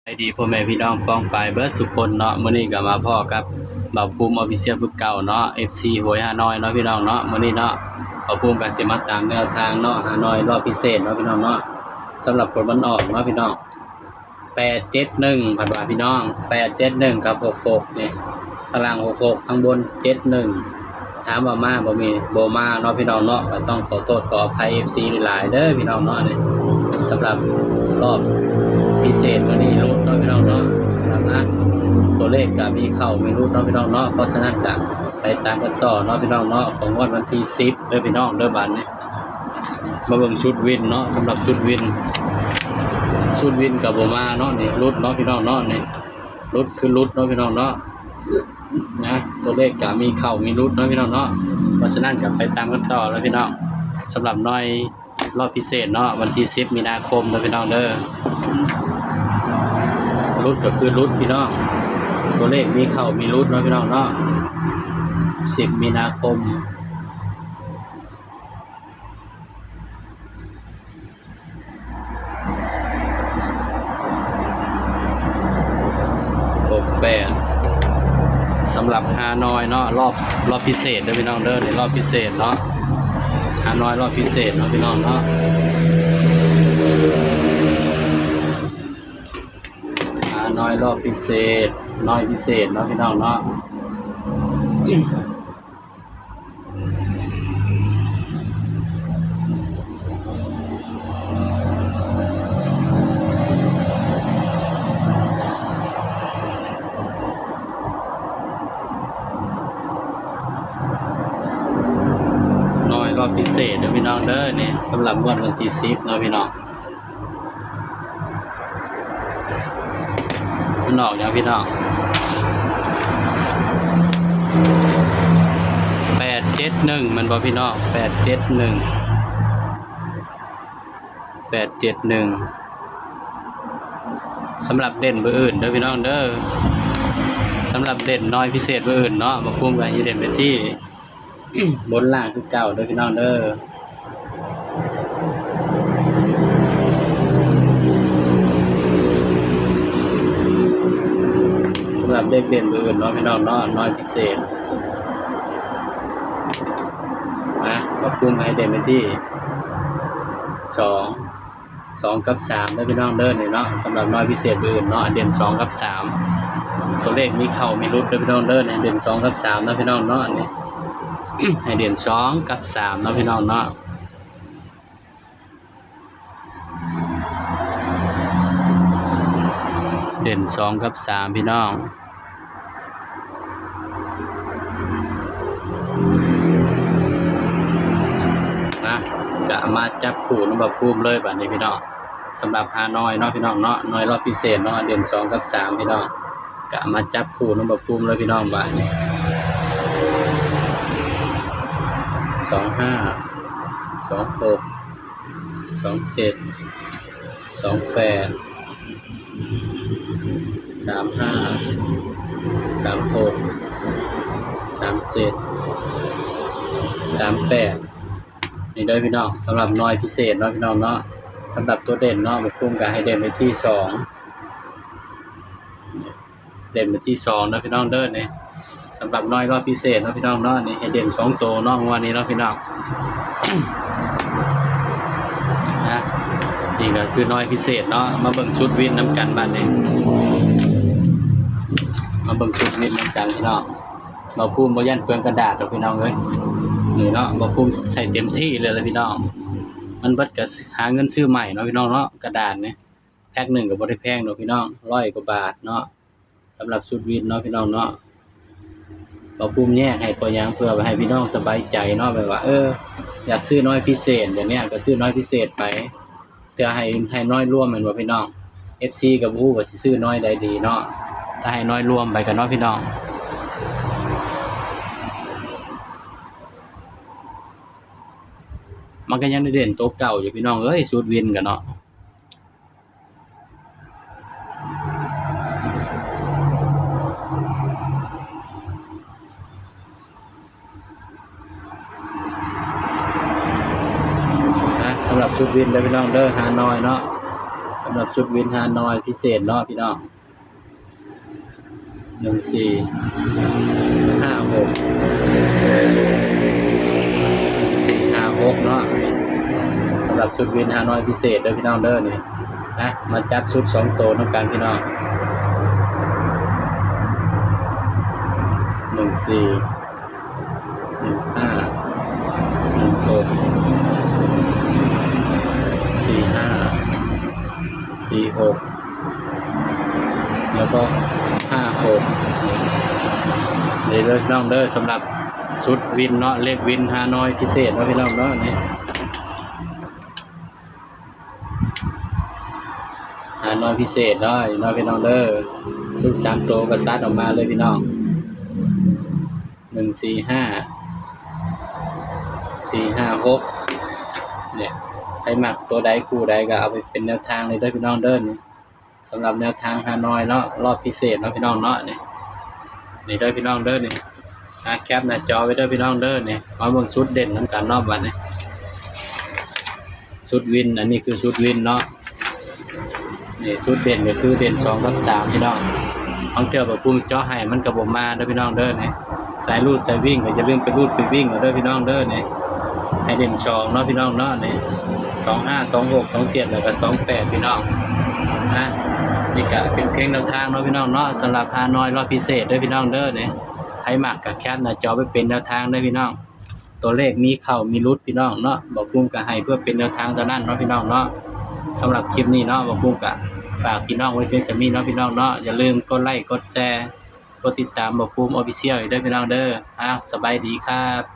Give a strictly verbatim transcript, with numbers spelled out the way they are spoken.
สบายดีพ่อแม่พี่น้องป้องปายเบิดสุคนเนาะ มื้อนี้ก็มาพ้อกับบ่าวภูมิ Official คือเก่าเนาะ เอฟซี หวยฮานอยเนาะพี่น้องเนาะ มื้อนี้เนาะ บ่าวภูมิก็สิมาตามแนวทางเนาะ ฮานอยรอบพิเศษเนาะพี่น้องเนาะ สำหรับผลมันออกเนาะพี่น้อง แปดเจ็ดหนึ่ง เพิ่นว่าพี่น้อง แปดเจ็ดหนึ่ง กับ หกหก นี่ ข้างล่าง หกหก ข้างบน เจ็ดหนึ่ง ถามว่ามาบ่ มีบ่มาเนาะพี่น้องเนาะ ก็ต้องขอโทษขออภัย เอฟซี หลายๆเด้อพี่น้องเนาะ นี่สำหรับรอบพิเศษมื้อนี้หลุดเนาะพี่น้องเนาะ สำหรับนะ ตัวเลขก็มีเข้ามีหลุดเนาะพี่น้องเนาะ เพราะฉะนั้นก็ไปตามกันต่อเนาะพี่น้องเนาะ ของงวดวันที่สิบเด้อพี่น้องเด้อ บัดนี้มาเบิ่งชุดวินเนาะ สำหรับชุดวิน ชุดวินก็บ่มาเนาะ นี่หลุดเนาะพี่น้องเนาะ นี่หลุดคือหลุดเนาะพี่น้องเนาะ นะ ตัวเลขก็มีเข้ามีหลุดเนาะพี่น้องเนาะ เพราะฉะนั้นก็ไปตามกันต่อแล้วพี่น้อง สำหรับหน่อยรอบพิเศษเนาะ วันที่สิบมีนาคมเด้อพี่น้องเด้อ หลุดก็คือหลุดพี่น้อง ตัวเลขมีเข้ามีหลุดเนาะพี่น้องเนาะ สิบมีนาคม หกแปด สำหรับฮานอยเนาะ รอบ รอบพิเศษเด้อพี่น้องเด้อ นี่รอบพิเศษเนาะ ฮานอยรอบพิเศษเนาะพี่น้องเนาะ ฮานอยรอบพิเศษ หน่อยพิเศษเนาะพี่น้องเนาะ หน่อยรอบพิเศษเด้อพี่น้องเด้อ นี่สำหรับงวดวันที่สิบเนาะพี่น้อง มันออกหยังพี่น้อง แปดเจ็ดหนึ่ง แม่นบ่พี่น้อง แปดเจ็ดหนึ่ง แปดเจ็ดหนึ่ง สำหรับเด่นเบอร์อื่นเด้อพี่น้องเด้อ สำหรับเด่นหน่อยพิเศษเบอร์อื่นเนาะ บ่าวภูมิก็สิเด่นไปที่ บนล่างคือเก่าเด้อพี่น้องเด้อ สำหรับเลขเด่นเบอร์อื่นเนาะพี่น้องเนาะ หน่อยพิเศษ นะ บ่าวภูมิให้เด่นไปที่ สอง สอง กับ สาม เด้อพี่น้องเด้อ นี่เนาะ สำหรับหน่อยพิเศษเบอร์อื่นเนาะ เด่น สอง กับ สาม ตัวเลขมีเข้ามีหลุดเด้อพี่น้องเด้อ นี่เด่น สอง กับ สาม เนาะพี่น้องเนาะ นี่ ให้เด่น สอง กับ สาม เนาะพี่น้องเนาะ เด่น สอง กับ สาม พี่น้อง นะ ก็มาจับคู่นำบ่าวภูมิเลยบัดนี้พี่น้อง สำหรับฮานอยเนาะพี่น้องเนาะ หน่อยรอบพิเศษเนาะ เด่น สอง กับ สาม พี่น้อง ก็มาจับคู่นำบ่าวภูมิเลยพี่น้องบัดนี้ สองห้า สองหก สองเจ็ด สองแปด สามห้า สามหก สามเจ็ด สามแปด นี่เด้อพี่น้อง สำหรับหน่อยพิเศษเนาะพี่น้องเนาะ สำหรับตัวเด่นเนาะ บ่าวภูมิก็ให้เด่นไปที่ สอง เด่นไปที่ สอง เด้อพี่น้องเด้อ นี่สำหรับหน่อยรอบพิเศษเนาะพี่น้องเนาะ นี่ให้เด่น สอง ตัวเนาะ งวดนี้เนาะพี่น้อง นะ นี่ก็คือหน่อยพิเศษเนาะ มาเบิ่งชุดวินนำกันบัดนี้ มาเบิ่งชุดวินนำกันพี่น้อง บ่าวภูมิบ่ย่านเปลืองกระดาษดอกพี่น้องเอ้ย นี่เนาะ บ่าวภูมิใส่เต็มที่เลยล่ะพี่น้อง มันเบิดก็หาเงินซื้อใหม่เนาะพี่น้องเนาะ กระดาษนี่ แพ็คหนึ่งก็บ่ได้แพงดอกพี่น้อง ร้อยกว่าบาทเนาะ สำหรับชุดวินเนาะพี่น้องเนาะ บ่าวภูมิแยกให้ เพราะหยัง เพื่อให้พี่น้องสบายใจเนาะ แบบว่า เออ อยากซื้อหน่อยพิเศษ อย่างเนี้ย ก็ซื้อหน่อยพิเศษไป เพื่อให้ ให้หน่อยรวมแม่นบ่พี่น้อง เอฟซี ก็บ่ฮู้ว่าสิซื้อหน่อยใดดีเนาะ ถ้าให้หน่อยรวมไปก็เนาะพี่น้อง มันก็ยังได้เด่นตัวเก่าอยู่พี่น้องเอ้ย ชุดวินก็เนาะ นะ สำหรับชุดวินเด้อพี่น้องเด้อ ฮานอยเนาะ สำ สำหรับชุดวินฮานอยพิเศษเนาะพี่น้อง หนึ่งสี่ห้าหก หนึ่งสี่ห้าหกเนาะ สำหรับชุดวินฮานอยพิเศษเด้อพี่น้องเด้อนี่นะ มาจัดชุดสองตัวน้ำกันพี่น้อง หนึ่งสี่ หนึ่งห้า หนึ่งหก สี่ห้า สี่หก แล้วก็ห้าหก นี่เด้อพี่น้องเด้อ สำหรับชุดวินเนาะ เลขวินฮานอยพิเศษเนาะพี่น้องเนาะ นี่ฮานอยพิเศษเนาะ นี่เนาะพี่น้องเด้อ ชุดสามตัวก็ตัดออกมาเลยพี่น้อง หนึ่งสี่ห้า สี่ห้าหก เนี่ย ใครมักตัวใดคู่ใดก็เอาไปเป็นแนวทางเลยเด้อพี่น้องเด้อนี่ สำหรับแนวทางฮานอยเนาะ รอบพิเศษเนาะพี่น้องเนาะ นี่ นี่เด้อพี่น้องเด้อนี่ อ่ะ แคปหน้าจอไว้เด้อพี่น้องเด้อนี่ มาเบิ่งชุดเด่นนำกันเนาะบัดนี้ ชุดวิน อันนี้คือชุดวินเนาะ นี่ชุดเด่นก็คือเด่นสองกับสามพี่น้อง บางเทื่อบ่าวปุ้มเจาะให้มันก็บ่มาเด้อพี่น้องเด้อนี่ สายรูดสายวิ่งก็อย่าลืมไปรูดไปวิ่งเอาเด้อพี่น้องเด้อนี่ ให้เด่นสองเนาะพี่น้องเนาะนี่ สองห้า สองหก สองเจ็ด แล้วก็สองแปดพี่น้องนะ นี่ก็เป็นเพียงแนวทางเนาะพี่น้องเนาะ สำหรับฮานอยรอบพิเศษเด้อพี่น้องเด้อนี่ ใครมักก็แคปหน้าจอไปเป็นแนวทางเด้อพี่น้อง ตัวเลขมีเข้ามีหลุดพี่น้องเนาะ บ่าวปุ้มก็ให้เพื่อเป็นแนวทางเท่านั้นเนาะพี่น้องเนาะ สำหรับคลิปนี้เนาะ บ่าวปุ้มก็ฝากพี่น้องไว้เพียงส่ำนี้เนาะพี่น้องเนาะ อย่าลืมกดไลค์กดแชร์ กดติดตามบ่าวปุ้ม Official อีกเด้อพี่น้องเด้อ อ่ะ สบายดีครับ